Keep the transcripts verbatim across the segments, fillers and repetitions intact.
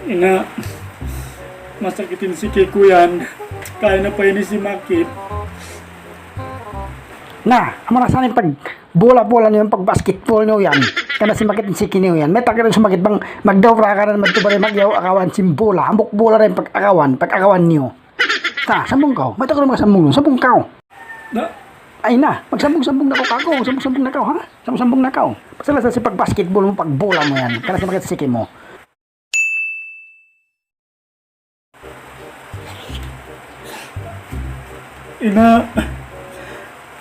Ina, masakit in siki ku yan. Kaina pa ini simakit. Na, amu na sa in pagbola-bola niyu, pagbasketball niyu yan. Kaina simakit in siki niyu yan. Mayta' kaw sumakit bang magdaw pa kaw na magtubari magyaw akawan sin bola. Hambuuk bola da in pag-akawan, pag-akawan niyu. Ta, sambung kaw. Mayta' kaw na makasambung? Sambung kaw. Na. Ay na, magsambung-sambung na kaw, kaku. Sambung-sambung na kaw, ha? Sambung-sambung na kaw. Pasal sa sin pagbasketball mu, pagbola mu yan. Kaina simakit siki mu. Ina,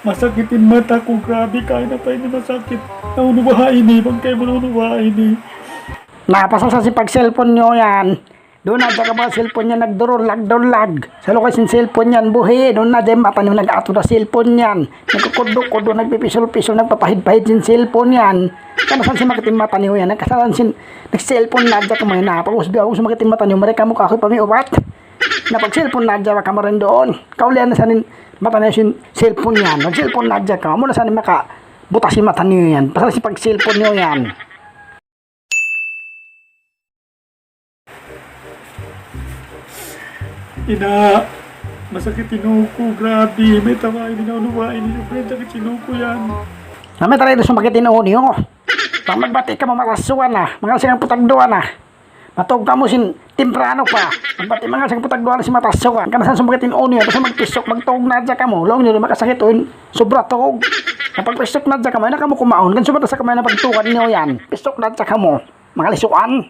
masakit in mata ku, grabe, kaina pa ini masakit. Naunu baha' ini, bang kaymu naunu baha' ini. Na, pasal sa sin pag-cellphone niyu yan. Duun na hadja kamu ha cellphone yan, nagdurullag-dullag. Sa lugay sin cellphone yan, buhi', duun na hadja in mata niyu nag-atud ha cellphone yan. Nagkukuddu-kuddu, nagpipisul-pisul, nagpapahid-pahid sin cellphone yan. Kaina sa sin makit in mata niyu yan, nagkasalan sin, nag-cellphone na hadja kamu yan, na, pag-usbi, pag-usbi makit in mata niyu, mari kamu kaku' pamiubat. Na pag-cellphone na hadja kamu rin duun. Kaulian na sa in mata niyu sin cellphone yan, nag-cellphone na hadja kamu, amu na sa in makabutas sin mata niyu yan. Pasal sin pag-cellphone niyu yan. Ina, masakit in ū ku, grabe. Mayta' ba ini, naunu ba ini, masakit in ū ku yan. Na, mayta' da isab sumakit in ū niyu? Bang magbati' kamu, mataas suga na. Mangalsing hangpu' tagduwa na. Matug kamu sin timprano pa. Magbati', mangalsing hangpu' tagduwa na sin mataas suga. Kaina sa sumakit in ū niyu, basta magpisuk, magtug na hadja kamu. Laung niyu, makasakit ū in subra tug. Na pagpisuk na hadja kamu, ayaw na kamu kumaun. Kan subra sa kamu na pagtugan niyu yan. Pisuk na hadja kamu. Mangalisuan.